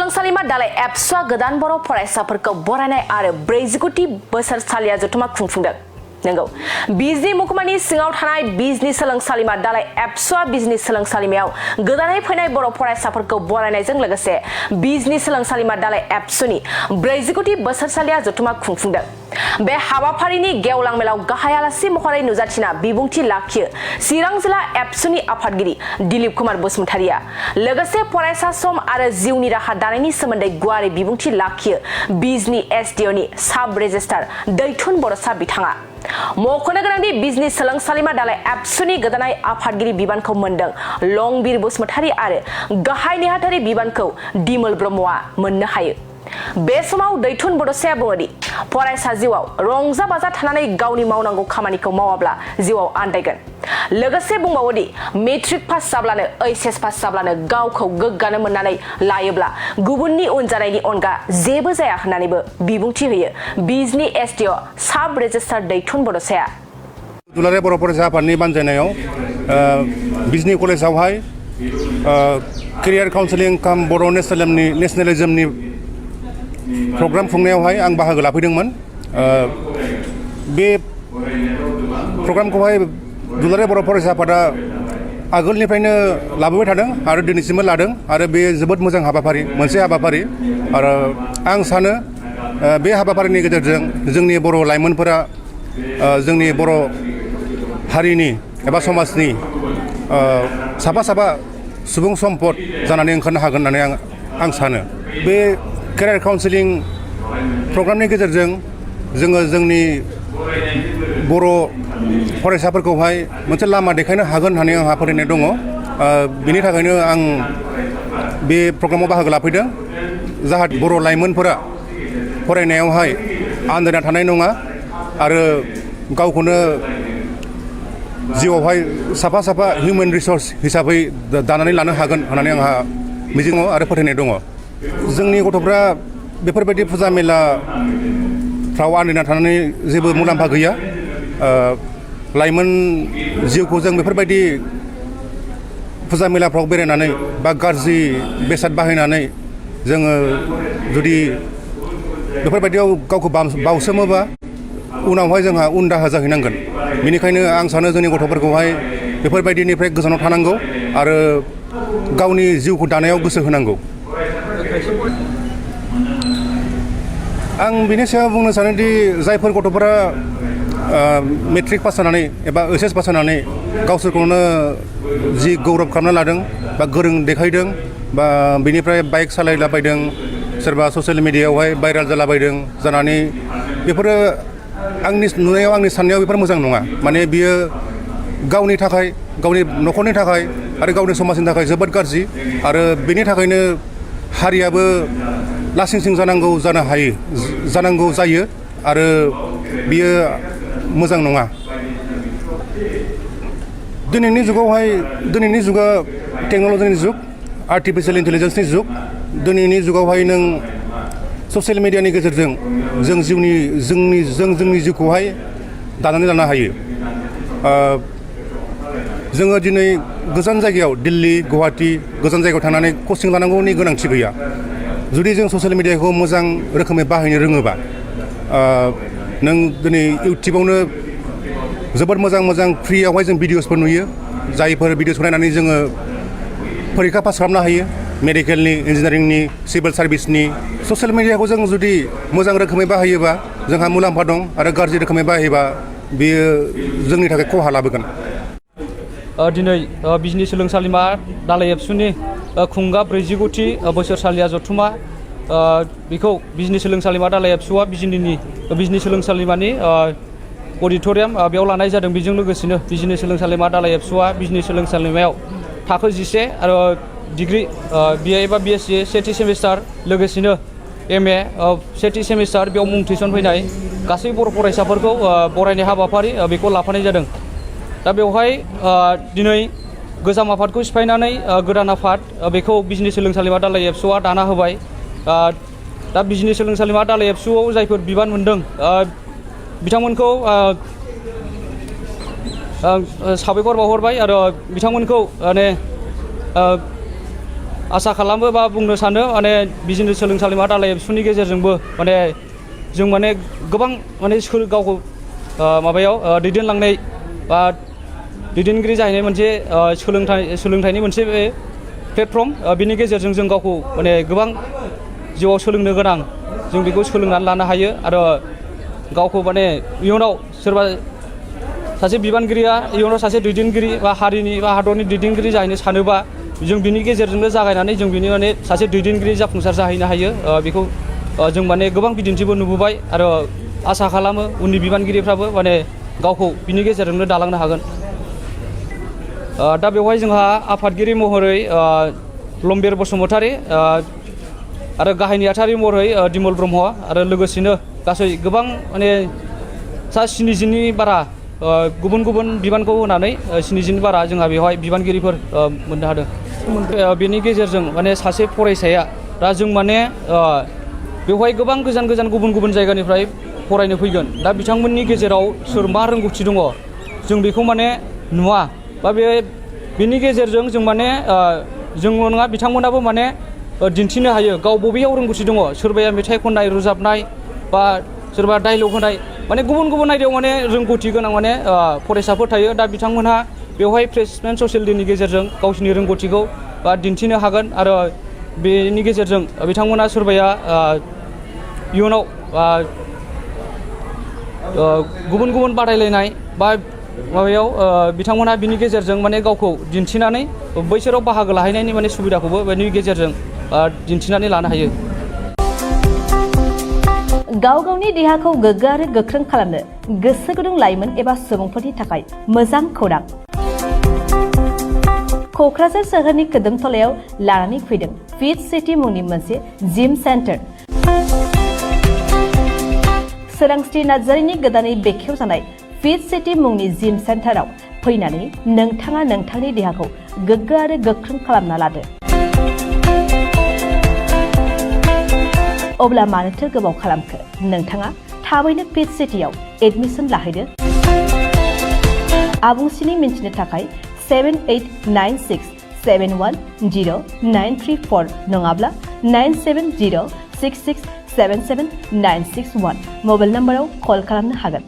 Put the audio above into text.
सोलोंसालिमा दालाय एबसुआ गोदान बर' फरायसाफोरखौ बरायनाय आरो 40 कोटी बोसोरसालिया जथुमा खुंफुंदों। नंगौ बिजनी महकुमानि सिङाव थानाय बिजनी सोलोंसालिमा दालाय एबसुआ बिजनी सोलोंसालिमायाव गोदानै फैनाय बर' फरायसाफोरखौ बरायनायजों लोगोसे बिजनी सोलोंसालिमा दालाय एबसुनि 40 कोटी बोसोरसालिया जथुमा खुंफुंदों। बे हाबाफारिनि गेवलां मेलाव गाहाय आलासि महरै नुजाथिना बिबुंथि लाखियो चिरां जिल्ला एबसुनि आफादगिरि दिलीप कुमार बसुमतारिया। लोगोसे फरायसा सम आरो जिउनि राहा दानायनि सोमोन्दै गुवारै बिबुंथि लाखियो बिजनी एसडिअनि साब रेजिस्ट्रार दैथुन बरसा बिथाङा। मख'नो गोनांदि बिजनी सोलोंसालिमा दालाय एबसुनि गोदानै आफादगिरि बिबानखौ मोनदों लंबीर बसुमतारी आरो गाहाय नेहाथारि बिबानखौ दिमोल ब्रह्मआ मोननो हायो। बे समाव दैथुन बड'साया बुङोदि फरायसा जिउआव रंजा बाजा थानानै गावनि मावनांगौ खामानिखौ मावाब्ला जिउआव आन्दायगोन। लोगोसे बुंबावोदि मेट्रिक पास जाब्लानो एचएस पास जाब्लानो गावखौ गोग्गानो मोननानै लायोब्ला गुबुननि उन जानायनि अनगा जेबो जाया होननानैबो बिबुंथि होयो बिजनी एसडिअ साब रेजिस्ट्रार दैथुन बड'साया। दुलाराय बर' फरायसा आफादनि बानजायनायाव बिजनी कलेजावहाय केरियार काउन्सिलिं काम बर' नेशनेलिज्मनि प्रग्राम खुंनायावहाय आं बाहागो लाफैदोंमोन। बे प्रग्रामखौहाय दुलाराय बर' फरायसा आफादा आगोलनिफ्रायनो लाबोबाय थादों आरो दिनैसिमबो लादों आरो बे जोबोद मोजां हाबाफारि मोनसे हाबाफारि आरो आं सानो बे हाबाफारिनि गेजेरजों जोंनि बर' लाइमोनफोरा जोंनि बर' हारिनि एबा समाजनि साफा साफा सुबुं सम्पद जानानै ओंखारनो हागोन होननानै आं सानो। बे केरियार काउन्सिलिं प्रग्रामनि गेजेरजों जोङो जोंनि बर' फरायसाफोरखौहाय मोनसे लामा देखायनो हागोन होननानै आंहा फोथायनाय दङ। बिनि थाखायनो आं बे प्रग्रामाव बाहागो लाफैदों जाहाथे बर' लाइमोनफोरा फरायनायावहाय आन्दायना थानाय नङा आरो गावखौनो जिउआवहाय साफा साफा हिउमेन रिसर्स हिसाबै दानानै लानो हागोन होननानै आंहा मिजिं दङ आरो फोथायनाय दङ। जोंनि गथ'फ्रा बेफोरबायदि फुजा मेलाफ्राव आन्दायना थानानै जेबो मुलाम्फा गैया। लाइमोन जिउखौ जों बेफोरबायदि फुजा मेलाफ्राव बेरायनानै बा गाज्रि बेसाद बाहायनानै जोङो जुदि बेफोरबायदियाव गावखौ बावसोमोबा उनावहाय जोंहा उन दाहा जाहैनांगोन। बेनिखायनो आं सानो जोंनि गथ'फोरखौहाय बेफोरबायदिनिफ्राय गोजानाव थानांगौ आरो गावनि जिउखौ दानायाव गोसो होनांगौ। आं बिनि सायाव बुंनो सानोदि जायफोर गथ'फोरा मेट्रिक पास जानानै एबा एचएस पास जानानै गावसोरखौनो जि गौरब खालामना लादों बा गोरों देखायदों बा बिनिफ्राय बाइक सालायलाबायदों सोरबा ससियेल मिडियायावहाय भाइराल जालाबायदों जानानै बेफोरो आंनि नुनायाव आंनि साननायाव बेफोर मोजां नङा। माने बियो गावनि थाखाय गावनि न'खरनि थाखाय आरो गावनि समाजनि थाखाय जोबोद गाज्रि आरो बेनि थाखायनो हारियाबो लासिं सिं जानांगौ जायो आरो बियो मोजां नङा। दिनैनि जुगा टेक्न'लजिनि जुग आर्टिफिशियेल इन्टेलिजेन्सनि जुग। दिनैनि जुगावहाय नों ससियेल मिडियानि गेजेरजों जों जोंनि जिउखौहाय दानानै लानो हायो। जोङो दिनै गोजान जायगायाव दिल्ली गुवाहाटी गोजान जायगायाव थांनानै कचिं लानांगौनि गोनांथि गैया। जुदि जों ससियेल मिडियाखौ मोजां रोखोमै बाहायनो रोङोबा नों दिनै इउटिउबावनो जोबोद मोजां फ्रियावहाय जों भिडिअसफोर नुयो। जायफोर भिडिअसखौ नायनानै जोङो फरिखा पास खालामनो हायो मेडिकेलनि इन्जिनियारिंनि सिभिल सार्भिसनि। ससियेल मिडियाखौ जों जुदि मोजां रोखोमै बाहायोबा जोंहा मुलाम्फा दं आरो गाज्रि रोखोमै बाहायोबा बेयो जोंनि थाखाय खहा लाबोगोन। दिनै बिजनी सोलोंसालिमा दालाय एबसुनि खुंगा 40 कोटी बोसोरसालिया जथुमा बेखौ बिजनी सोलोंसालिमा दालाय एबसुआ बिजनी सोलोंसालिमानि अडिट'रियाम बेयाव लानाय जादों। बेजों लोगोसेनो बिजनी सोलोंसालिमा दालाय एबसुआ बिजनी सोलोंसालिमायाव थाखो 11 आरो डिग्री बिए एबा बिएससि सेथि सेमिस्टार लोगोसेनो एमए सेथि सेमिस्टार बेयाव मुं थिसनफैनाय गासै बर' फरायसाफोरखौ बरायनाय हाबाफारि बेखौ लाफानाय जादों। दा बेवहाय दिनै गोजाम आफादखौ सिफायनानै गोदान आफाद बेखौ बिजनी सोलोंसालिमा दालाय एबसुआ दाना होबाय। दा बिजनी सोलोंसालिमा दालाय एबसुआव जायफोर बिबान मोनदों बिथांमोनखौ साबायखर बावहरबाय आरो बिथांमोनखौ माने आसा खालामो बा बुंनो सानो माने बिजनेस सोलोंसालिमा दालाइ एबसुनि गेजेरजोंबो माने जों माने गोबां माने गावखौ माबायाव दैदेनलांनाय बा दैदेनगिरि जाहैनाय मोनसे सोलोंथाइनि मोनसे प्लेटफर्म बिनि गेजेरजों जों गावखौ माने गोबां जिउआव सोलोंनो गोनां जों बेखौ सोलोंनानै लानो हायो आरो गावखौ माने इयुनाव सोरबा सासे बिबानगिरिया इयुनाव सासे दैदेनगिरि बा हारिनि बा हादरनि दैदेनगिरि जाहैनो सानोबा जों बिनि गेजेरजोंनो जागायनानै जों बिनि माने सासे दैदेनगिरि जाफुंसार जाहैनो हायो बेखौ जों माने गोबां बिदिन्थिबो नुबोबाय आरो आसा खालामो उननि बिबानगिरिफ्राबो माने गावखौ बिनि गेजेरजोंनो दालांनो हागोन दा बेवहाय जोंहा आफादगिरि महरै लम्बेर बसुमतारी आरो गाहाय नेहाथारि महरै दिमल ब्रह्म आरो लोगोसेनो गासै गोबां माने सा 70नि बारा गुबुन गुबुन बिबानखौ होनानै 70नि बारा जोंहा बेवहाय बिबानगिरिफोर मोननो हादों बेनि गेजेरजों माने सासे फरायसाया दा जों माने बेवहाय गोबां गोजान गोजान गुबुन गुबुन जायगानिफ्राय फरायनो फैगोन दा बिथांमोननि गेजेराव सोर मा रोंगौथि दङ जों बेखौ माने नुवा बा बेनि गेजेरजों जों माने जोंल' नङा बिथांमोनाबो माने दिन्थिनो हायो गाव बबेयाव रोंगौथि दङ सोरबाया मेथाइ खननाय रोजाबनाय बा सोरबा डायलग होनाय माने गुबुन गुबुन आयदायाव माने रोंगौथि गोनां माने फरायसाफोर थायो दा बिथांमोनहा बेवहाय फ्रेशमेन ससियेल डेनि गेजेरजों गावसिनि रोंगौथिखौ बा दिन्थिनो हागोन आरो बेनि गेजेरजों बिथांमोना सोरबाया इयुनाव गुबुन गुबुन बादायलायनाय बा माबायाव बिथांमोनहा बिनि गेजेरजों माने गावखौ दिन्थिनानै बैसोराव बाहागो लाहैनायनि माने सुबिदाखौबो बेनि गेजेरजों दिन्थिनानै लानो हायो गाव गावनि देहाखौ गोग्गो आरो गोख्रों खालामनो गोसो गुदुं लाइमोन एबा सुबुंफोरनि थाखाय मोजां खौरां क'क्राझार सोहोरनि खोदोमथलायाव लानानै फैदों फिट सिटी मुंनि मोनसे जिम सेन्टार सोरांस्रि नार्जारिनि गोदानै बेखेवजानाय फिट सिटी मुंनि जिम सेन्टाराव फैनानै नोंथाङा नोंथांनि देहाखौ गोग्गो आरो गोख्रों खालामना लादो अब्ला मानोथो गोबाव खालामखो नोंथाङा थाबैनो फिट सिटीआव एडमिसन लाहैदो आबुंसिनै मिन्थिनो थाखाय 7896710934 नङाब्ला 9706677961 मबाइल नाम्बाराव कल खालामनो हागोन